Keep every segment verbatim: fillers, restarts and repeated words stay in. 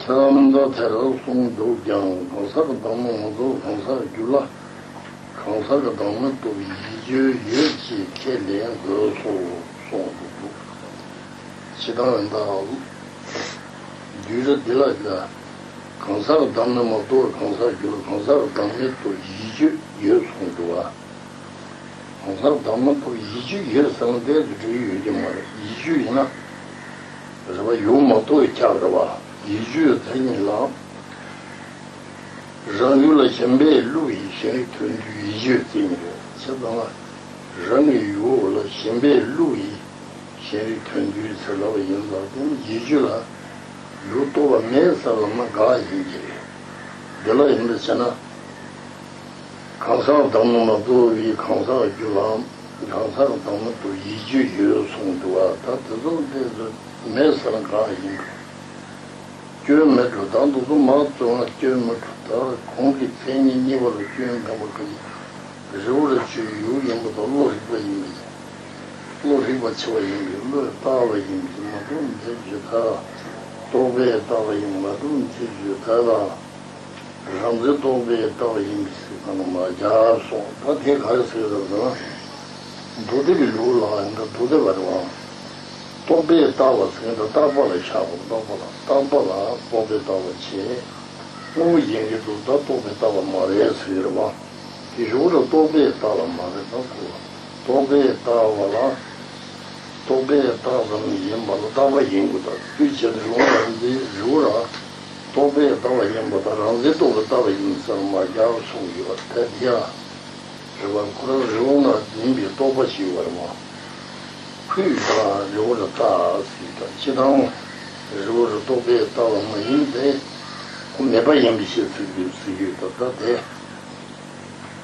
ལམ་འདི་དེར་གསུངས་འདུག་ཀྱང་གང་ཟག་གི་བདག་མེད་མ་རྟོགས་གང་ཟག་རྒྱུད་ལ། གང་ཟག་གི་བདག་མེད་རྟོགས་པའི་ཡིད་དཔྱོད་ཡོད་ཅེས་ཁས་ལེན་དགོས་སོ་གསུངས་འདུག་སྤྱིར་བཏང་ད་བསྡུས་གྲྭ་འདི་ལ་ཡ། གང་ཟག་གི་བདག་མེད་མ་རྟོགས་གང་ཟག་རྒྱུད་ལ་གང་ཟག་གི་བདག་མེད་རྟོགས་ཡིད་དཔྱོད་ཡོད་གསུངས་འདུག་བ། གང་ཟག་བདག་མེད་རྟོགས་ཡིད་དཔྱོད་ཡོད་ཟེར་ན་དེ་ཚོ་འགྲིག་ཡོད་ཀྱི་མ་རེད། ཡིད་དཔྱོད་ཡིན་ན། རེད་བ། ཡོད་མ་རྟོགས་ཁྱབ་རེད་བ། ཡིད་དཔྱོད་དེ་ཉིད་ལ། རང་ཡུལ་ལ་ཞེན་པས་བསླུ་བའི་ཞེན་རིག་ཐོན་དུས་ཡིད་དཔྱོད་ཅན་རེད། བྱས་ཙང་ལ། རང་གི་ཡུལ་ལ་ཞེན་པས་བསླུ་བའི་ཞེན་རིག་ཐོན་དུས་ཟེར་ལབ་པ་ཡིན་ཙང་དེ་ནི་ཡིད་དཔྱོད་ལ་ཡུལ་རྟོགས་པ་མེད་ཟེར་ལབ་ན་དགག་ཡིན་གྱི་རེད། འདི་ལ་ཡིན་པ་བྱས་ན། གང་ཟག་བདག་མེད་མ་རྟོགས་པའི་གང་ཟག་རྒྱུད་ལ་གང་ཟག་བདག་མེད་རྟོགས་ཡིད་དཔྱོད་ཡོད་གསུངས་འདུག་བ། ད་དེ་ཚོ་དེ་ཚོ་མེད་ཟེར་ན་གང་ཡིན་གི། སྐྱོན་མེད་འགྲོ། ད་འདི་ཚོ་མ་བརྩོན་ན་སྐྱོན་མེད་འགྲོ། ད་གོང་གི་མཚན་ཉིད་གཉིས་པ་ལ་སྐྱོན་མེད་པ་ག་ཡིན། རི་བོ་རི་ཆུའི་ཡུལ་ཡིན་པ་དང་བློ་རིག་པ་ཡིན་པའི། བློ་རིག་པ་ཆེ་བ་ཡིན་པའི་བློས་བཏགས་པ་ཡིན་པའི་མ་རྟོགས་འདི་བརྗོད་ཐལ། རྟོག་པས་བཏགས་པ་ཡིན་མ་རྟོགས་འདི་བརྗོད་ཐལ་ལ། རང་འཛིན་རྟོག་པས་བཏགས་པ་ཡིན་པའི་ཚིག་དང་མ་སྦྱར་སོང་། ད་དེ་ག་རེ་ཟེར་ཟེར་ན། མདོ་སྡེ་པའི་ལུགས་ལ་ཡང་ད་མདོ་སྡེ་པ་རེད་བ། རྟོག་པས་བཏགས་པ་ཟེར་ད་བཏགས་པ་ལ་བཞག་པ། རྟོག་པ་ལ་བཏགས་པ་ལ་རྟོག་པས་བཏགས་པ་བྱས། དངོས་པོ་ཡིན་གྱི་འདུག་ད་རྟོག་པས་བཏགས་པ་མ་རེད་ཟེར་གྱི་རེད་བ། དེ་གཞུག་ལ་རྟོག་པས་བཏགས་པ་མ་རེད་ད་གོ། རྟོག་པས་བཏགས་པ་ལ། རྟོག་པས་བཏགས་ཙམ་ཡིན་པ་ལ་བཏགས་པ་ཡིན་དགོས་ད། དེ་བྱས་ཏེ་རང་རང་འཛིན་རུ་ར། རྟོག་པས་བཏགས་པ་ཡིན་པ་དང་རང་འཛིན་རྟོག་པས་བཏགས་པ་ཡིན་ཟེར་མ་རྒྱག་གསུངས་ཡོད་པ་དེ་དེ་ཡང་། རེད་བ། ཁོ་རང་རི་བོ་ང་འཛིན་པའི་རྟོག་པ་ཞིག་ཡོད་པ་རེད་མ། ཁོས་ད་རི་བོ་ར་བཏགས་ཟེར་ད་སྤྱིར་བཏང་། རི་བོ་ར་རྟོག་པས་བཏགས་པ་མ་ཡིན་ཏེ། ཁོ་མེད་པ་ཡིན་པའི་ཕྱིར་ཟེར་གྱི་ཟེར་གྱི་ཡོད་ད་ད་དེ།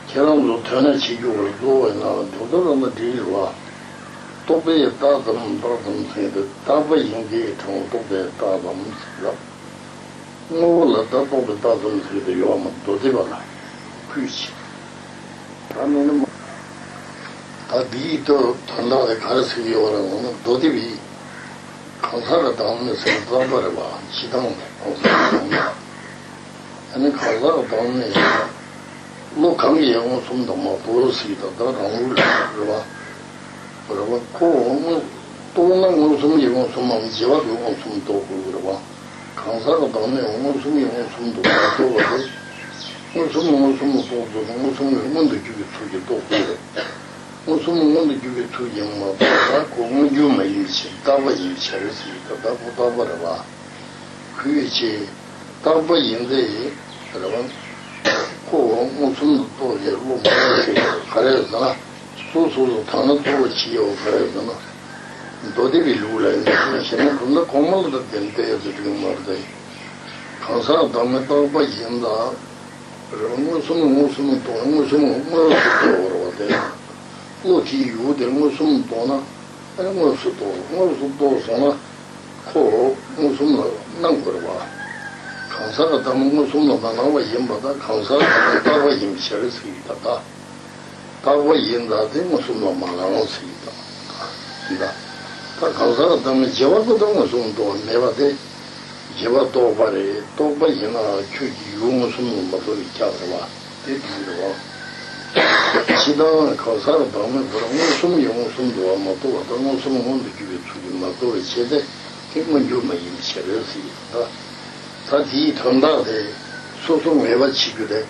ཁྱེད་རང་ཚོ་དོན་ལ་བྱེད་རྒྱུ་བར་གཙོ་བོ་ཡིན་ན་དོ་དོ་རང་ལ་འགྲིག་རེད་བ། རྟོག་པས་བཏགས་ཙམ་བཏགས་ཙམ་ཟེར་ཏེ་བཏགས་པ་ཡིན་གྱི་གྲངས་རྟོག་པས་བཏགས་ཙམ་ཟེར་ལ། དངོས་པོ་ལ་ད་རྟོག་པས་བཏགས་ཙམ་ཟེར་ཏེ་ཡོད་མ་མདོ་སྡེ་པ་ལ་ཁུལ་ཆེ། ད་ནི་ནི་མ། ད་འདིའི་དོན་དོན་དག་དེ་ག་རེ་ཟེར་གྱི་ཡོད་རེད་ཟེར་ན་མདོ་སྡེ་པའི་གང་ཟག་གི་བདག་མེད་ཟེར་ན་རྩ་བ་རེད་བ། སྤྱིར་བཏང་གང་ཟག་གི་བདག་མེད། ཨ་ནི་གང་ཟག་གི་བདག་མེད་ཟེར་ན། བློ་གང་གིས་མངོན་སུམ་དུ་མ་རྟོགས་ཟེར་ད་ལྟ་རང་ལུགས་ལ་རེད་བ། རེད་བ། ཁོ་མངོན་རྟོགས་ན་མངོན་སུམ་གྱིས་མངོན་སུམ་མམ་བྱས་པ་གིས་མངོན་སུམ་རྟོགས་དགོས་རེད་བ། གང་ཟག་གི་བདག་མེད་མངོན་སུམ་གྱིས་མངོན་སུམ་དུ་མ་རྟོགས་པ་དེ། མངོན་སུམ་མངོན་སུམ་དུ་རྟོགས་དགོས་ན་མངོན་སུམ་གྱིས་མངོན་དུ་གྱུར་པའི་ཚུལ་གྱིས་རྟོགས་དགོས་རེད། མངོན་སུམ་མངོན་དུ་གྱུར་པའི་ཚུལ་གྱིས་མ་རྟོགས་ན་ཁོ་མངོན་གྱུར་མ་ཡིན་པའི་ཕྱིར་རྟག་པ་ཡིན་པའི་ཕྱིར་ཟེར་ད་ལྟ་ཁོ་རྟག་པ་རེད་བ། ཁོའི་ཆེད་རྟག་པ་ཡིན་ཚེ་རེད་བ། ཁོ་མངོན་སུམ་དུ་རྟོགས་ཏེ་བློ་མ་ཡལ་ཞིག་ག་རེ་ཟེར་ན། སོ་སོ་སོ་དང་ན་གཙོ་བོ་ཆེ་ཡོད་ག་རེ་ཟེར་ན། མདོ་སྡེ་པའི་ལུགས་ལ་ཡིན་ན་གཞན་ན་གང་ལྟར་གོང་མ་ལ་ད་བདེན་ཏེ་ཟེར་གྱི་མ་རེད་དེ། གང་ཟག་བདག་མེད་རྟག་པ་ཡིན་ལ། རེད་བ། མངོན་སུམ་མངོན་སུམ་རྟོགས་མངོན་སུམ་དངོས་སུ་རྟོགས་རེད་བ་དེ། བློ་དེའི་ཡུལ་དེ་མངོན་སུམ་རྟོགས་ན། ཨ་ནི་དངོས་སུ་རྟོགས། དངོས་སུ་རྟོགས་སོང་ན། ཁོ་མངོན་སུམ་ལ་སྣང་དགོས་རེད་བ། གང་ཟག་གི་བདག་མེད་མངོན་སུམ་ལ་མ་སྣང་བ་ཡིན་པ་དང་གང་ཟག་གི་བདག་མེད་རྟག་པ་ཡིན་པའི་ཕྱིར་ཟེར་གྱི་ད་ལྟ། རྟག་པ་ཡིན་ད་དེ་མངོན་སུམ་ལ་མ་སྣང་ཟེར་གྱི་ད་ལྟ། ད་གང་ཟག་གི་བདག་མེད་བྱས་པ་ཀུན་ཏུ་མངོན་སུམ་རྟོགས་པ་མེད་པ་དེ། བྱས་པ་རྟོགས་པ་རེད། རྟོགས་པ་ཡིན་ན་ཁྱོད་ཀྱི་ཡུལ་མངོན་སུམ་ལ་མ་རྟོགས་པའི་ཁྱབ་རེད་བ། དེ་དེ་རེད་བ། ཕྱི་དང་གང་ཟག་བདག་མེད་པར་མངོན་སུམ་གྱིས་མངོན་སུམ་དུ་བ་མ་རྟོགས་པ་དང་མངོན་སུམ་མངོན་དུ་གྱུར་པའི་ཚུལ་གྱིས་མ་རྟོགས་པའི་ཕྱིར་ཏེ། དེ་མངོན་གྱུར་མ་ཡིན་པའི་ཕྱིར་ཟེར་གྱི་ད། ད་དེའི་དོན་དག་དེ་སོ་སོ་ངེས་པ་བྱེད་རྒྱུ་དེ།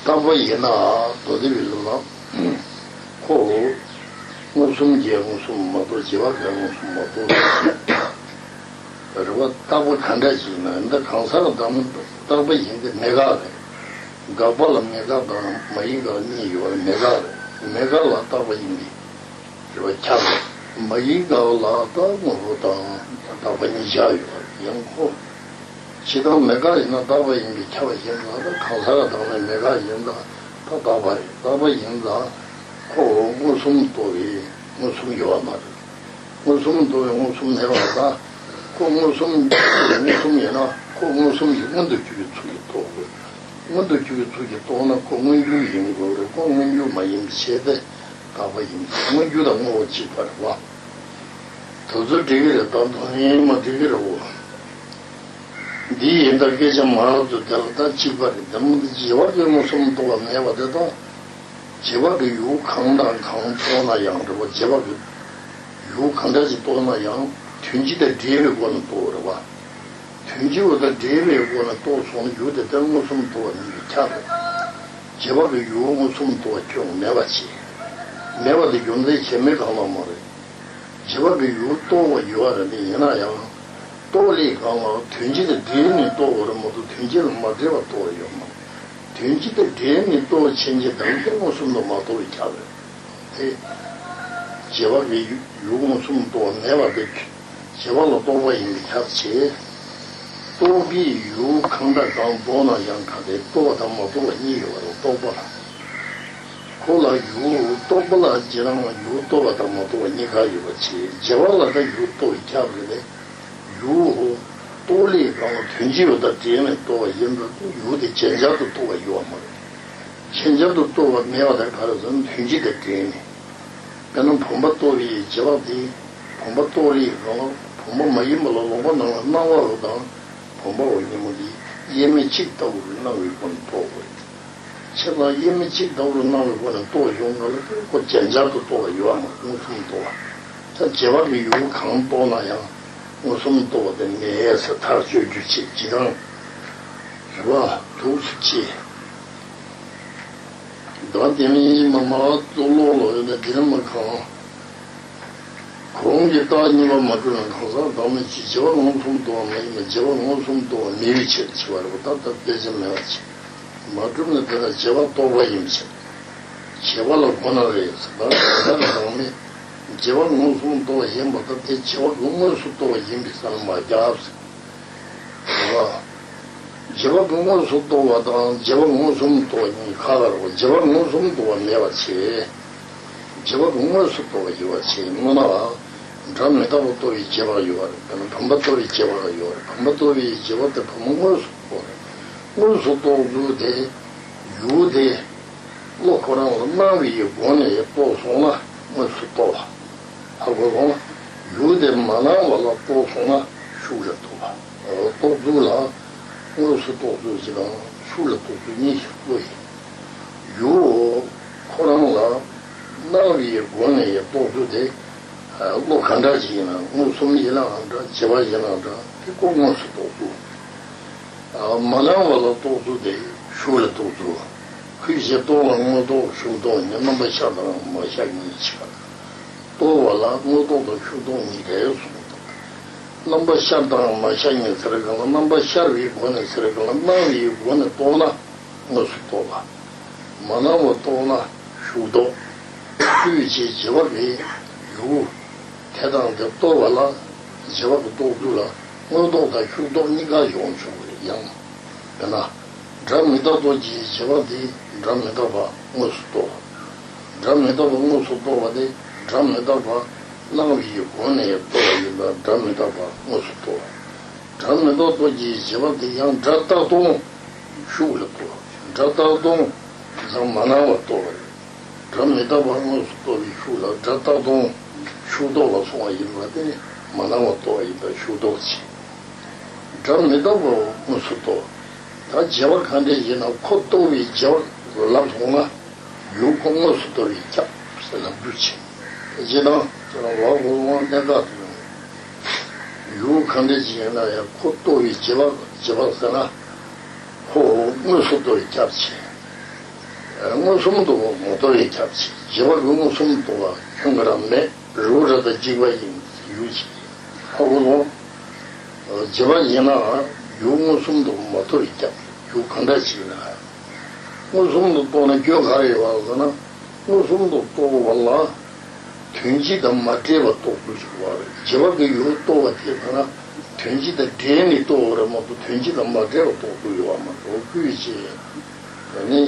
རྟག་པ་ཡིན་ན་མདོ་སྡེ་པའི་ལུགས་ལ། ཁོ། མངོན་སུམ་གྱིས་མངོན་སུམ་མ་རྟོགས་བྱས་པ་གིས་མངོན་སུམ་མ་རྟོགས། རེད་བ། རྟག་པ་ག་འདྲ་ཞིག་ན་འདི་གང་ཟག་གི་བདག་མེད་རྟག་པ་ཡིན་ཏེ་མེད་དགག་རེད། དགག་པ་ལ་མེད་དགག་དང་མ་ཡིན་དགག་གཉིས་ཡོད་རེད། མེད་དགག་རེད། མེད་དགག་ལ་རྟག་པ་ཡིན་པའི་རེད་བ་ཁྱབ་རེད། མ་ཡིན་དགག་ལ་རྟག་དངོས་པོ་དང་རྟག་པ་གཉིས་བཞག་ཡོད་རེད། ཡང་ཁོ། ཇི་ལྟར་མེད་དགག་ཡིན་ན་རྟག་པ་ཡིན་པས་ཁྱབ་པ་ཡིན་ཙང་ད་གང་ཟག་གི་བདག་མེད་མེད་དགག་ཡིན་ཙང་ད་རྟག་པ་རེད། རྟག་པ་ཡིན་ཙང་ཁོ་མངོན་སུམ་རྟོགས་པས་མངོན་སུམ་ཡོད་པ་མ་རེད། མངོན་སུམ་རྟོགས་པས་མངོན་སུམ་མེད་པ་དང་། ཁོ་མངོན་སུམ་མངོན་སུམ་ཡིན་ན་ཁོ་མངོན་སུམ་གྱིས་མངོན་དུ་གྱུར་པའི་ཚུལ་གྱིས་རྟོགས་དགོས། མངོན་དུ་གྱུར་པའི་ཚུལ་གྱིས་རྟོགས་ན་ཁོ་མངོན་གྱུར་ཡིན་དགོས་རེད། ཁོ་མངོན་གྱུར་མ་ཡིན་པའི་ཕྱིར་ཏེ་རྟག་པ་ཡིན། མངོན་གྱུར་དང་དངོས་པོ་གཅིག་པ་རེད་བ། དེ་ཚོ་འགྲིག་གི་རེད། ད་དུང་ཡིན་མ་འགྲིག་གི་རེད་འོ། འདི་ཡིན་ད་སྐད་ཆ་མང་དུ་དེ་ལ་ད་གཅིག་པ་རེད། དེ་མོ་འདི་རྗེས་དཔག་གི་མངོན་སུམ་རྟོགས་པ་མེད་པ་དེ་དང་། རྗེས་དཔག་གི་ཡུལ་གང་དང་གང་རྟོགས་ན་ཡང་འགྲོ་བ་རྗེས་དཔག་གི་ཡུལ་གང་འདྲ་ཞིག་རྟོགས་ན་ཡང་དོན་སྤྱི་དང་འབྲེལ་བའི་སྒོ་ནས་རྟོགས་རེད་བ། དོན་སྤྱི་བོ་དང་འབྲེལ་བའི་སྒོ་ནས་རྟོགས་སོང་ན་ཡུལ་དེ་ལྟར་མངོན་སུམ་རྟོགས་པ་ཉིད་ཀྱིས་ཁྱབ་རེད། རྗེས་དཔག་གི་ཡུལ་མངོན་སུམ་རྟོགས་པ་ཁྱོད་མེད་པ་བྱས། མེད་པ་དེ་རྒྱུ་མཚན་གཞན་མེད་གང་ལ་མ་རེད། རྗེས་དཔག་གི་ཡུལ་རྟོགས་པ་ཡོད་པ་རེད་དེ་ཡིན་ན་ཡང་། རྟོགས་ལས་གང་ལ་དོན་སྤྱི་དང་འབྲེལ་ནས་རྟོགས་པ་རེད་མ་གཏོགས་དོན་སྤྱི་ལ་མ་འབྲེལ་བར་རྟོགས་པ་ཡོད་མ་རེད། དོན་སྤྱི་དང་འབྲེལ་ནས་རྟོགས་ཕྱིན་ཆད་དམ་དེ་མངོན་སུམ་དུ་མ་རྟོགས་པའི་ཁྱབ་རེད། དེ། རྗེས་དཔག་གི་ཡུལ་མངོན་སུམ་རྟོགས་པ་མེད་པ་དེ། རྗེས་དཔག་ལ་རྟོགས་པ་ཡིན་པའི་ཁྱབ་བྱེད། རྟོགས་པའི་ཡུལ་གང་དང་གང་རྟོགས་ན་ཡང་གང་དེ་རྟོགས་པ་དང་མ་རྟོགས་པ་གཉིས་ཡོད་པ་རེད་རྟོགས་པ་ལ། ཁོ་ལ་ཡུལ་རྟོགས་པ་ལ་རྗེས་རང་ལ་ཡུལ་རྟོགས་པ་དང་མ་རྟོགས་པ་གཉིས་ཀ་ཡོད་པ་བྱེད། རྗེས་དཔག་ལ་ད་ཡུལ་རྟོགས་པའི་ཁྱབ་རེད་དེ། ཡུལ་རྟོགས་ལས་གང་ལ་དོན་སྤྱི་བོ་དང་འབྲེལ་ནས་རྟོགས་པ་ཡིན་པ་དེ་ཡུལ་དེ་ཅན་ཅར་དུ་རྟོགས་པ་ཡོད་པ་མ་རེད། ཅན་ཅར་དུ་རྟོགས་པ་མེད་པ་དེ་ག་རེ་ཟེར་ན་དོན་སྤྱི་དང་འབྲེལ་ནས། དཔེར་ན་བུམ་པ་རྟོགས་པའི་རྗེས་དཔག་དེ། བུམ་པ་རྟོགས་ལས་གང་ལ་བུམ་པ་མ་ཡིན་པ་ལ་ལོག་པར་སྣང་བ་སྣང་བ་རུ་དང་། བུམ་པའོ་གཉིས་པོ་དེ་དབྱེར་མེད་གཅིག་ལྟ་བུ་རུ་སྣང་བའི་སྒོ་ནས་རྟོགས་དགོས། ཁྱེད་ལ་དབྱེར་མེད་གཅིག་ལྟ་བུ་རུ་སྣང་བའི་སྒོ་ནས་རྟོགས་ཡོང་ག་ལ་དེ་ཁོ་ཅན་ཅར་དུ་རྟོགས་པ་ཡོད་པ་མ་མངོན་སུམ་རྟོགས་པ། ད་རྗེས་དཔག་གི་ཡུལ་གང་རྟོགས་ན་ཡང་མངོན་སུམ་རྟོགས་པ་དེ་མེད་ཟེར་ཐག་གཅོད་རྒྱུ་བྱེད་ཅི་གང་། རེད་བ་འདུག་སེ་བྱེད། ད་དེ་ནི་མ་མ་གཙུག་ལག་ལ་ཡོད་ན་དེ་ནི་མ་གང་། གོང་གི་རྟགས་གཉིས་པ་མ་གྲུབ་ན་གང་ཟག་བདག་མེད་ཀྱི་རྗེས་དཔག་མངོན་སུམ་རྟོགས་པ་མ་ཡིན་པ་རྗེས་དཔག་མངོན་སུམ་རྟོགས་པ་མེད་པའི་ཕྱིར་ཞེས་པ་རེད་པ། ད་ལྟ་དཔེ་ཅན་མེད་པ་ཅིག་མ་གྲུབ་ན་དེ་ལ་རྗེས་དཔག་རྟོགས་པ་ཡིན་ཕྱིར། རྗེས་དཔག་ལ་གོ་ན་རེད་ཟེར་ད་གང་ཟག་བདག་མེད་རྗེས་དཔག་མངོན་སུམ་རྟོགས་པ་ཡིན་པ་ད་དེ་རྗེས་དཔག་གི་དངོས་སུ་རྟོགས་པ་ཡིན་པའི་ས་ལ་མ་རྒྱབ་ཟེར། རེད་བ། རྗེས་དཔག་གི་དངོས་སུ་རྟོགས་པ་དང་རྗེས་དཔག་མངོན་སུམ་རྟོགས་པ་གཉིས་ཁ་ཁ་རེད་བ། རྗེས་དཔག་མངོན་སུམ་རྟོགས་པ་མེད་པ་བྱས། རྗེས་དཔག་གི་དངོས་སུ་རྟོགས་པ་ཡོད་པ་བྱས་སྔོན་ན། སྒྲ་མི་རྟག་པ་རྟོགས་པའི་རྗེས་དཔག་ཡོད་པ་རེད། དཔེར་ན་བུམ་པ་རྟོགས་པའི་རྗེས་དཔག་ཡོད་པ་རེད། བུམ་པ་རྟོགས་པའི་རྗེས་དཔག་དེ་བུམ་པ་དངོས་སུ་རྟོགས་རེད། དངོས་སུ་རྟོགས་ཚུལ་དེ། ཡུལ་དེ། བློ་ཁོ་རང་ལ་སྣང་བའི་སྒོ་ནས་རྟོགས་སོང་ན་དངོས་སུ་རྟོགས་པ། ཧ་གོ་སོང་ན། ཡུལ་དེ་མ་སྣང་བ་ལ་རྟོགས་སོང་ན་ཤུགས་ལ་རྟོགས་པ། རྟོགས་ཚུལ་ལ་དངོས་སུ་རྟོགས་ཚུལ་གཅིག་དང་ཤུགས་ལ་རྟོགས་ཚུལ་གཉིས་ཤིག་བློ་ཡིན། ཡུལ་ཁོ་རང་ལ་སྣང་བའི་སྒོ་ནས་རྟོགས་ཚུལ་དེ་བློ་ག་འདྲ་ཞིག་ཡིན་ན་མངོན་སུམ་ཡིན་ནའང་འདྲ་རྗེས་དཔག་ཡིན་ནའང་འདྲ་དེ་ཁོ་དངོས་སུ་རྟོགས་ཚུལ། མ་སྣང་བ་ལ་རྟོགས་ཚུལ་དེ་ཤུགས་ལ་རྟོགས་ཚུལ། ཁུལ་བྱས་རྟོགས་ལ་དངོས་རྟོགས་ཤུགས་རྟོགས་གཉིས། རྣམ་པ་ཤར་དང་མ་ཤར་གཉིས་ཕྱེ་བ། རྟོགས་པ་ལ་དངོས་རྟོགས་དང་ཤུགས་རྟོགས་གཉིས་ཀ་གསུངས་འདུག་རྣམ་པ་ཤར་དང་མ་ཤར་གཉིས་ཟེར་གང་ལ་རྣམ་པ་ཤར་བའི་སྒོ་ནས་ཟེར་གང་ལ་སྣང་བའི་སྒོ་ནས་རྟོགས་ན་དངོས་སུ་རྟོགས་པ། མ་སྣང་བ་རྟོགས་ན་ཤུགས་རྟོགས། ཁུལ་བྱས་རྗེས་དཔག་གི་ཡུལ། དེ་དང་དེ་རྟོགས་པ་ལ་རྗེས་དཔག་གི་རྟོགས་ཚུལ་ལ་དངོས་རྟོགས་དང་ཤུགས་རྟོགས་གཉིས་ཀ་ཡོང་ཆོག་གི་རེད་ཡང་། དཔེར་ན། སྒྲ་མི་རྟག་རྟོགས་ཀྱི་རྗེས་དཔག་དེ་སྒྲ་མི་རྟག་པ་དངོས་སུ་རྟོགས། སྒྲ་མི་རྟག་པ་དངོས་སུ་རྟོགས་པ་དེ་སྒྲ་མི་རྟག་པ་སྣང་བའི་སྒོ་ནས་རྟོགས་པ་ཡིན་པ་སྒྲ་མི་རྟག་པ་དངོས་སུ་རྟོགས། སྒྲ་མི་རྟག་རྟོགས་ཀྱི་རྗེས་དཔག་དེ་ཡང་སྒྲ་རྟག་སྟོང་ཤུགས་ལ་རྟོགས། སྒྲ་རྟག་སྟོང་དེ་ཙམ་མ་སྣང་བར་རྟོགས་པ་རེད། སྒྲ་མི་རྟག་པ་དངོས་སུ་རྟོགས་པའི་ཤུགས་ལ་སྒྲ་རྟག་སྟོང་ཤུགས་རྟོགས་ལ་སོང་བ་ཡིན་པ་དེ་མ་སྣང་བར་རྟོགས་པ་ཡིན་པ་ཤུགས་རྟོགས་བྱེད། སྒྲ་མི་རྟག་པ་དངོས་སུ་རྟོགས། ད་རྗེས་དཔག་གང་འདྲ་ཡིན་ན་ཁོ་རྟོགས་པའི་རྗེས་དཔག་ལབ་སོང་ན་ཡུལ་ཁོ་དངོས་སུ་རྟོགས་པའི་ཁྱབ་ཟེར་ལབ་རྒྱུ་བྱེད། དེ་རྗེས་དང་ཁྱེད་རང་བ་གོ་དབང་གནད་འགག་ཏུ་ཡོང་། ཡུལ་གང་འདྲ་ཅིག་ཡིན་ན་ཡང་ཁོ་རྟོགས་པའི་རྗེས་དཔག་རྗེས་དཔག་ཟེར་ན། ཁོ་དངོས་སུ་རྟོགས་པའི་ཁྱབ་བྱེད། མངོན་སུམ་དུ་མ་རྟོགས་པའི་ཁྱབ་བྱེད། རྗེས་དཔག་གི་མངོན་སུམ་རྟོགས་པ་ཁྱོད་ཀྱི་རང་མེད་རི་བོ་རི་དང་གཅིག་པ་ཡིན་ཡུལ་གཅིག་ཧ་གོ་སོང་། རྗེས་དཔག་ཡིན་ནའང་ཡུལ་མངོན་སུམ་དུ་མ་རྟོགས་པའི་ཁྱབ་ཡུལ་གང་འདྲ་ཅིག་ཡིན་ན། མངོན་སུམ་དུ་རྟོགས་ན་སྐྱོན་ག་རེ་ཡོད་པ་ཟེར་ན། མངོན་སུམ་དུ་རྟོགས་པ་ལ། དོན་སྤྱི་དང་མ་འབྲེལ་བར་རྟོགས་ཚུལ་ཞིག་ཡོད་རེད། རྗེས་དཔག་གི་ཡུལ་རྟོགས་པ་དེ་ལ་ན་དོན་སྤྱི་དང་འབྲེལ་ནས་རྟོགས་པ་རེད་མ་གཏོགས་དོན་སྤྱི་དང་མ་འབྲེལ་བར་རྟོགས་ཚུལ་ཡོད་པ་མ་གཏོགས་ཁུལ་བྱས། དེ་ནི་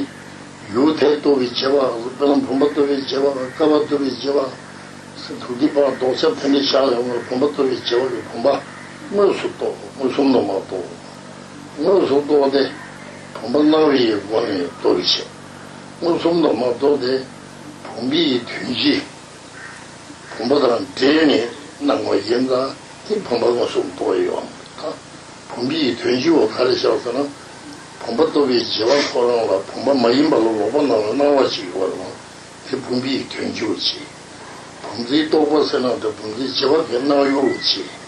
ཡུལ་དེ་རྟོགས་པའི་རྗེས་དཔག་དཔེར་ན་བུམ་པ་རྟོགས་པའི་རྗེས་དཔག་ཀ་བ་རྟོགས་པའི་རྗེས་དཔག་ཟེར་དུ་ཏི་པ་ལྡོག་ཁྱབ་དེ་འདྲ་བཞག་ཡོང་བར་བུམ་པ་རྟོགས་པའི་རྗེས་དཔག་གི་བུམ་པ་དངོས་སུ་རྟོགས། མངོན་སུམ་དུ་མ་རྟོགས། དངོས་སུ་རྟོགས་ཏེ་བུམ་པ་སྣང་བའི་སྒོ་ནས་རྟོགས་པའི་ཕྱིར། མངོན་སུམ་དུ་མ་རྟོགས་ཏེ་བུམ་པའི་དོན་སྤྱི། བུམ་པ་དང་འབྲེལ་ནས་སྣང་བ་ཡིན་ཙང་དེ་བུམ་པ་མངོན་སུམ་རྟོགས་ཡོང་། ད་ བུམ་པའི་དོན་སྤྱི་བོ་ག་རེ་བཞག་ཟེར་ན། བུམ་པ་རྟོགས་པའི་བྱེད་པ་ཁོ་རང་ལ་བུམ་པ་མ་ཡིན་པ་ལ་ལོག་པ་སྣང་བའི་སྣང་བ་ཅིག་ཡོད་པ་རེད་བ། དེ་བུམ་པའི་དོན་སྤྱི་བོ་བྱས། བུམ་འཛིན་རྟོག་པ་ཟེར་ན་དེ་བུམ་འཛིན་བྱེད་པ་གི་སྣང་ཡུལ་བྱས།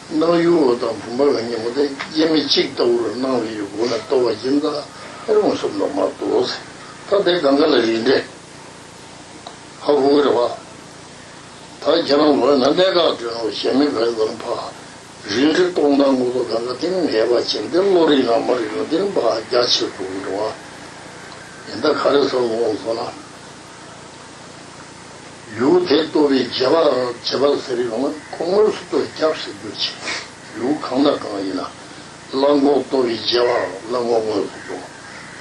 སྣང་ཡུལ་དང་བུམ་པ་གི་གཉིས་པོ་དེ་དབྱེར་མེད་གཅིག་ལྟ་བུར་སྣང་བའི་སྒོ་ནས་རྟོགས་པ་ཡིན་ཙང་ཨེ་མངོན་སུམ་དུ་མ་རྟོགས། ད་དེ་གང་ག་ལ་རིགས་འགྲེ། ཧ་གོ་གི་རེད་བ། ད་ཁྱེད་རང་ལོས་ན་གནད་འགག་དྲན་རོགས་གཞན་མི་ག་ཡི་ཟེར་ན་ཕ། རིགས་འགྲེ་སྟོང་དང་དངོས་པོ་གང་ག་དེ་ནི་ངེས་པ་ཅན་དེ་བློ་རིག་ན་མ་རིག་ན་དེ་ནི་ཕ་རྒྱ་ཆེར་འགྲོ་གི་རེད་བ། ཡིན་ད་ག་རེ་ཟེར་འོང་སོང་ན། ཡུལ་དེ་རྟོགས་པའི་བྱེད་པ་བྱེད་པ་ཟེར་ཡོང་ན་ཁོ་དངོས་སུ་རྟོགས་རྒྱབ་ཟེར་རྒྱུ་ཆེ། ཡུལ་གང་དང་གང་ཡིན་ན། གླང་གོག་རྟོགས་པའི་བྱེད་པ་གླང་གོག་དངོས་སུ་རྟོགས།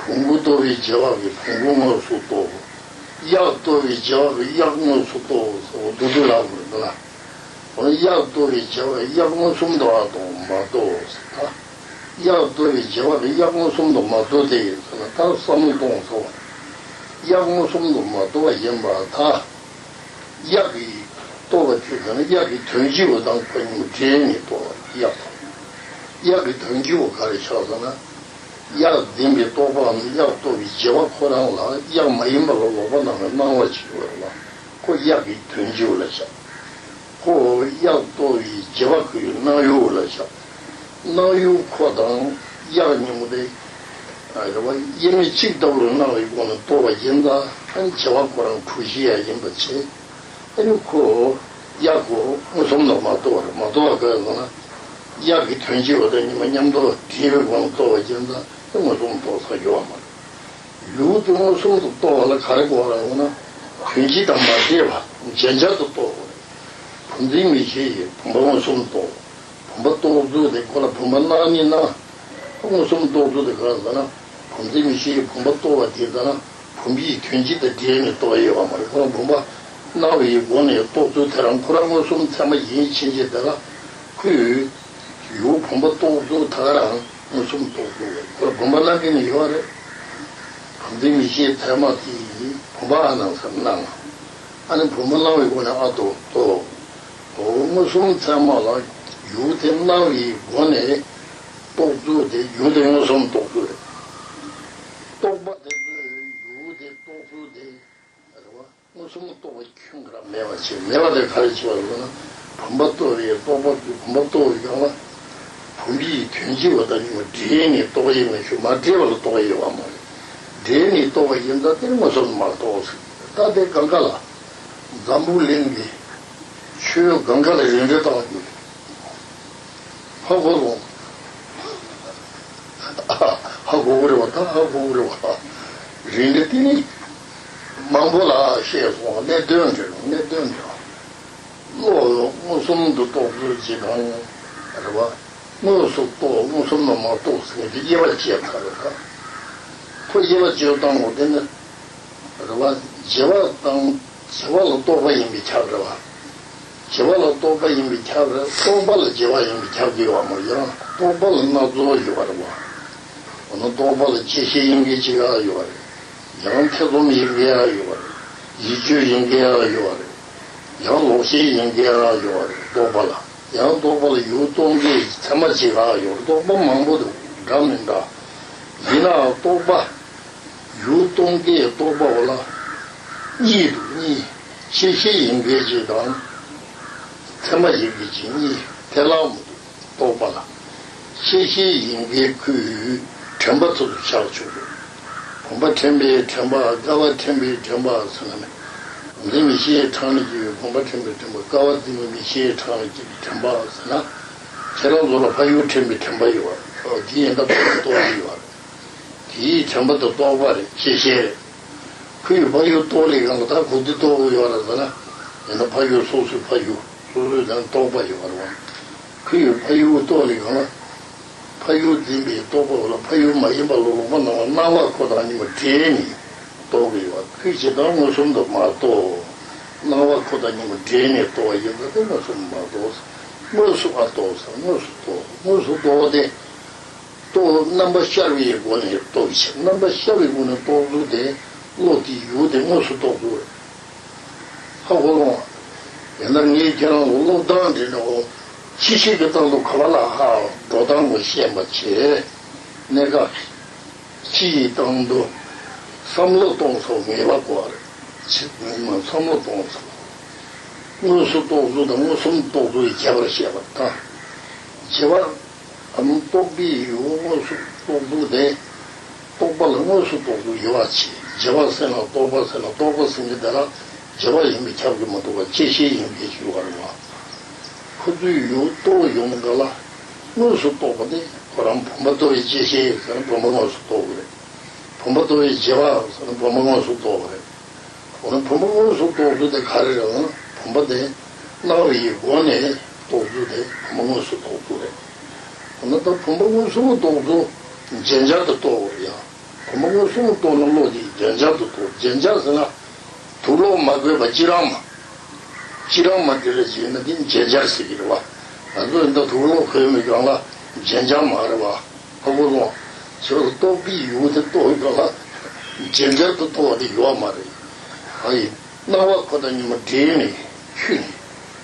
བོང་བུ་རྟོགས་པའི་བྱེད་པ་གི་བོང་བུ་དངོས་སུ་རྟོགས། གཡག་རྟོགས་པའི་བྱེད་པ་གི་གཡག་དངོས་སུ་རྟོགས་ཟེར་བ་མདོར་བསྡུས་ལབ་དགོས་འདུག་ལ། འོ་ན་གཡག་རྟོགས་པའི་བྱེད་པ་གི་གཡག་མངོན་སུམ་དུ་ཨ་དང་མ་རྟོགས་ཟེར་ད། གཡག་རྟོགས་པའི་བྱེད་པ་གི་གཡག་མངོན་སུམ་དུ་མ་རྟོགས་ཏེ་ཟེར་ན་ད་བསམ་བློ་གཏོང་ཟེར་བ། གཡག་མངོན་སུམ་དུ་མ་རྟོགས་པ་ཡིན་པ་ད། གཡག་གིས་རྟོགས་པ་དེ་ལྟར་ན་གཡག་གི་དོན་སྤྱི་བོ་དང་ཁོ་གཉིས་འབྲེལ་ནས་རྟོགས་པ་གཡག་དང་། གཡག་གི་དོན་སྤྱི་བོ་ག་རེ་ཆགས་ཟེར་ན། གཡག་འཛིན་པའི་རྟོག་པའམ་གཡག་རྟོགས་པའི་བྱེད་པ་ཁོ་རང་ལ་གཡག་མ་ཡིན་པ་ལ་ལོག་པ་སྣང་བའི་སྣང་བ་ཅིག་ཡོད་རེད་བ། ཁོ་གཡག་གི་དོན་སྤྱི་བོ་ལ་བཞག་ཁོ་གཡག་རྟོགས་པའི་བྱེད་པ་ཁོའི་སྣང་ཡུལ་ལ་བཞག་སྣང་ཡུལ་ཁོ་དང་གཡག་གཉིས་པོ་དེ། རེད་བ། དབྱེར་མེད་གཅིག་ལྟ་བུར་སྣང་བའི་སྒོ་ནས་རྟོགས་པ་ཡིན་ཙང་བྱེད་པ་ཁོ་རང་གྲུ་བཞི་ཡང་ཡིན་པ་བྱས། ཨ་ནི་ཁོ་གཡག་ཁོ་མངོན་སུམ་དུ་མ་རྟོགས་པ་རེད། མ་རྟོགས་པ་ག་རེ་ཟེར་ན། གཡག་གི་དོན་སྤྱི་བོ་དང་གཉིས་པོ་མཉམ་དུ་འདྲེས་པའི་སྒོ་ནས་རྟོགས་པ་ཡིན་ཙང་དེ་མངོན་སུམ་རྟོགས་ས་ཡོད་པ་མ་རེད། ཡུལ་དེ་མངོན་སུམ་དུ་རྟོགས་པ་ལ་ག་རེ་དགོས་རེད་ཟེར་ན། དོན་སྤྱི་དང་མ་འདྲེས་པ་རྗེན་ཆ་དུ་རྟོགས་དགོས་རེད། བུམ་འཛིན་མིག་ཤེས་ཀྱིས་བུམ་པ་མངོན་སུམ་རྟོགས། བུམ་པ་རྟོགས་ཚུལ་དེ་ཁོ་ལ་བུམ་པ་སྣང་ནི་ན། མངོན་སུམ་རྟོགས་ཚུལ་དེ་ག་རེ་ཟེར་ན། བུམ་འཛིན་མིག་ཤེས་ཀྱིས་བུམ་པ་རྟོགས་པ་དེ་ལྟར་ན། བུམ་པའི་དོན་སྤྱི་དང་འབྲེལ་ནས་རྟོགས་ཡོད་པ་མ་རེད། ཁོ་རང་བུམ་པ་སྣང་བའི་སྒོ་ནས་རྟོགས་ཚུལ་དེ་རང་ཁོ་རང་མངོན་སུམ་ཚད་མ་ཡིན་ཕྱིན་ཆད་དེ་ལ་ཁོས་ཡུལ་བུམ་པ་རྟོགས་ཚུལ་ད་ག་རང་མངོན་སུམ་རྟོགས་ཚུལ་རེད། ཁོ་རང་བུམ་པ་སྣང་མཁན་ནི་ཡོད་རེད། བུམ་འཛིན་མིག་ཤེས་ཚད་མ་དེ་ཡིས་བུམ་པ་ཨ་སྣང་སར་སྣང་། ཨ་ནི་བུམ་པ་སྣང་བའི་སྒོ་ནས་ཨ་རྟོགས་རྟོགས། འོ་མངོན་སུམ་ཚད་མ་ལ་ཡུལ་དེ་སྣང་བའི་སྒོ་ནས་རྟོགས་ཚུལ་དེ་ཡུལ་དེ་མངོན་སུམ་རྟོགས་ཚུལ་རེད། རྟོག་པ་དེ་ཚོས་ཡུལ་དེ་རྟོགས་ཚུལ་དེ་རེད་བ། མངོན་སུམ་རྟོགས་པ་ཁྱོན་ག་ར་མེད་པ་བྱས། མེད་པ་དེ་ག་རེ་བྱས་པ་ཟེར་ན། བུམ་པ་རྟོགས་པའི་རྟོག་པ་གིས་བུམ་པ་རྟོགས་པའི་སྒང་ལ། བུམ་པའི་དོན་སྤྱི་བོ་དང་གཉིས་པོ་འདྲེས་ནས་རྟོགས་ཡས་མ་ཞུ་མ་འདྲེས་པ་ལ་རྟོགས་ཡས་ཡོད་པ་མ་རེད། འདྲེས་ནས་རྟོགས་པ་ཡིན་ཙང་དེ་མངོན་སུམ་མ་རྟོགས་ཟེར། ད་དེ་གང་ག་ལ། འཛམ་བུ་གླིང་གི་ཆོས་གང་ག་ལ་རིགས་འགྲེ་བཏང་རྒྱུ་རེད། ཧ་གོ་སོང་། ཧ་གོ་གི་རེད་བ། ད་ཧ་གོ་གི་རེད་བ། རིགས་འགྲེ་དེ་ནི་མང་པོ་ལ་བཤད་སོང་། གནད་དོན་འདྲ་རུང་གནད་དོན་འདྲ་བློ་མངོན་སུམ་དུ་རྟོགས་ཚུལ་གྱི་སྒང་རེད་བ། དངོས་སུ་རྟོགས་མངོན་སུམ་དུ་མ་རྟོགས་ཟེར་ནས་དབྱེ་བ་ཕྱེ་ཚར་རེད་ད། ཁོ་དབྱེ་བ་ཕྱེ་བཏང་དགོས་དེ་ནི། རེད་བ། བྱེད་པ་དང་བྱེད་པ་ལ་རྟོག་པ་ཡིན་པས་ཁྱབ་རེད་བ། བྱེད་པ་ལ་རྟོག་པ་ཡིན་པས་ཁྱབ་རེད། རྟོག་པ་ལ་བྱེད་པ་ཡིན་པས་ཁྱབ་ཀྱི་ཡོད་མ་རེད། ཡང་རྟོག་པ་ལ་སྣ་ཚོགས་ཡོད་རེད་བ། འོ་ན་རྟོག་པ་ལ་བཅད་ཤེས་ཡིན་མཁན་ཅིག་ཡང་ཡོད་རེད། ཡང་ཐེ་ཚོམ་ཡིན་མཁན་ཡང་ཡོད་རེད། ཡིད་དཔྱོད་ཡིན་མཁན་ཡང་ཡོད་རེད། ཡང་ལོག་ཤེས་ཡིན་མཁན་ཡང་ཡོད་རེད། རྟོག་པ་ལ། ཡང་རྟོག་པ་ལ་ཡུལ་སྟོང་གི་ཚད་མ་གཅིག་ལ་ཡོད། རྟོག་པ་མང་པོ་འདུག་འདྲ་མི་འདྲ། ཡིན་ནའང་རྟོག་པ་ཡུལ་སྟོང་གི་རྟོག་པ་བ་ལ་གཉིས་འདུག་གཉིས། བཅད་ཤེས་ཡིན་མཁན་གཅིག་དང་ཚད་མ་ཡིན་མཁན་གཅིག་གཉིས་ཐལ་མོ་འདུག་རྟོག་པ་ལ། བཅད་ཤེས་ཡིན་མཁན་ཁོའི་དྲན་པ་ཚོ་ཆགས་ཆོག་གི། བུམ་པ་དྲན་པའི་དྲན་པ། ཀ་བ་དྲན་པའི་དྲན་པ་ཟེར་ན་ནི། བུམ་འཛིན་མིག་ཤེས་ཕྲང་ནས་སྐྱེ་བའི་བུམ་པ་དྲན་པའི་དྲན་པ། ཀ་བ་འཛིན་པའི་མིག་ཤེས་ཕྲང་ནས་སྐྱེ་བའི་དྲན་པ་ཟེར་ན། ཁྱེད་རང་ཚོ་ལ་ཕ་ཡུལ་དྲན་པའི་དྲན་པ་ཡོད་པ་རེད། དེ་ཡིན་ད་ཕ་ཡུལ་རྟོགས་པ་ཡོད་པ་རེད། དེའི་དྲན་པ་དེ་རྟོག་པ་རེད། བཅད་ཤེས་རེད། ཁོས་ཕ་ཡུལ་རྟོགས་ལས་གང་ལ་ད་གོ་བདེ་རྟོགས་ཡོད་པ་རེད་ཟེར་ན། ཡིན་ན་ཕ་ཡུལ་སོ་སོའི་ཕ་ཡུལ། སོ་སོའི་དང་རྟོག་པ་ཡོད་པ་རེད་བ། ཁོས་ཕ་ཡུལ་རྟོགས་ལས་གང་ལ། ཕ་ཡུལ་འཛིན་པའི་རྟོག་པ་ལ་ཕ་ཡུལ་མ་ཡིན་པ་ལ་ལོག་པ་སྣང་བ། སྣང་བ་ཁོ་དང་གཉིས་པོ་འདྲེས་ནས་རྟོགས་ཀྱི་ཡོད་པ། ཁོས་ཇི་ལྟར་མངོན་སུམ་དུ་མ་རྟོགས། སྣང་བ་ཁོ་དང་གཉིས་པོ་འདྲེས་ནས་རྟོགས་པ་ཡིན་ཙང་དེ་མངོན་སུམ་མ་རྟོགས། དངོས་སུ་ཨ་རྟོགས་ས། དངོས་སུ་རྟོགས། དངོས་སུ་རྟོགས་ཏེ། རྟོགས། རྣམ་པ་ཤར་བའི་སྒོ་ནས་རྟོགས་ཤིང་། རྣམ་པ་ཤར་བའི་སྒོ་ནས་རྟོགས་ཚུལ་དེ་བློ་དེའི་ཡུལ་དེ་དངོས་སུ་རྟོགས་ཚུལ་རེད། ཧ་གོ་སོང་། ཡིན་ན་ངས་ཁྱེད་རང་ལ་བློ་བཏང་དྲན་ནའོ། ཕྱི་ཤེས་ཀྱི་རྟགས་ལ་ག་བ་ལ་ཧ་འགྲོ་ འགྲོ་སྟངས་ཀྱི་བཤད་པ་བྱས། གནད་འགག་སྤྱི་ཡི་སྟེང་དུ་བསམ་བློ་གཏོང་ས་ངེས་པ་དགོས་པ་རེད། ཕྱི་མ་བསམ་བློ་གཏོང་ས། དངོས་སུ་རྟོགས་ཚུལ་དང་མངོན་སུམ་རྟོགས་ཚུལ་གྱི་ཁྱད་པར་བཤད་པ་དང་། བྱེད་པ། ཨ་ནི་རྟོག་པའི་ཡུལ་དངོས་སུ་རྟོགས་ཚུལ་དེ། རྟོག་པ་ལ་དངོས་སུ་རྟོགས་ཚུལ་ཡོད་པ་བྱས། བྱེད་པ་ཟེར་ན་རྟོག་པ་ཟེར་ན་རྟོག་པ་ཟེར་མཁན་དེ་ལ་བྱེད་པ་ཡིན་པས་ཁྱབ་ཀྱི་མ་གཏོགས་པ་བཅད་ཤེས་ཡིན་པའི་ཞུ་བ་རེད་བ། ཁོ་ཚོའི་ཡུལ་རྟོགས་ཡོང་ག་ལ་དངོས་སུ་རྟོགས་པ་དེ་ཁོ་རང་བུམ་པ་རྟོགས་པའི་བཅད་ཤེས་ཟེར་ན་བུམ་པ་དངོས་སུ་རྟོགས་པ་རེད། བུམ་པ་རྟོགས་པའི་བྱེད་པ་ཟེར་ན་བུམ་པ་དངོས་སུ་རྟོགས་པ་རེད། འོ་ན་བུམ་པ་དངོས་སུ་རྟོགས་ཚུལ་དེ་ག་རེ་རེད་ལབ་ན། བུམ་པ་དེ་སྣང་བའི་སྒོ་ནས་རྟོགས་ཚུལ་དེ་བུམ་པ་དངོས་སུ་རྟོགས་ཚུལ་རེད། འོ་ན་ད་བུམ་པ་མངོན་སུམ་རྟོགས་ཚུལ་རྗེན་སྦྱར་དུ་རྟོགས་པ་རེད་ཡ། བུམ་པ་མངོན་སུམ་རྟོགས་ན་བློ་དེ་རྗེན་སྦྱར་དུ་རྟོགས། རྗེན་སྦྱར་ཟེར་ན་དུག་ལོག་མ་གོས་པ་སྤྱི་རང་མ། སྤྱི་རང་མ་དེ་རེད་ཟེར་ན་དེ་རྗེན་སྦྱར་ཟེར་གྱི་རེད་བ། ང་ཚོ་ཡིན་ད་དུག་ལོག་གོན་མི་གང་ལ་རྗེན་སྦྱར་མ་རེད་བ། ཧ་གོ་སོང་། ཁྱོད་རྟོག་པའི་ཡུལ་དེ་རྟོགས་ཡོད་ལ། རྗེན་སྦྱར་དུ་རྟོགས་པ་དེ་ཡོད་མ་རེད། ཨ་ཡི། སྣང་བ་ཁོ་དང་ཉིད་མ་འདྲེས་ནས་ཁྱོད་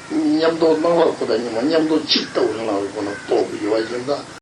ནི། མཉམ་རྟོག་སྣང་བ་ཁོ་དང་ཉིད་མ་མཉམ་རྟོག་གཅིག་ལྟ་བུ་སྣང་བའི་སྒོ་ནས་རྟོགས་ཡོད་པ་ཡིན་ད།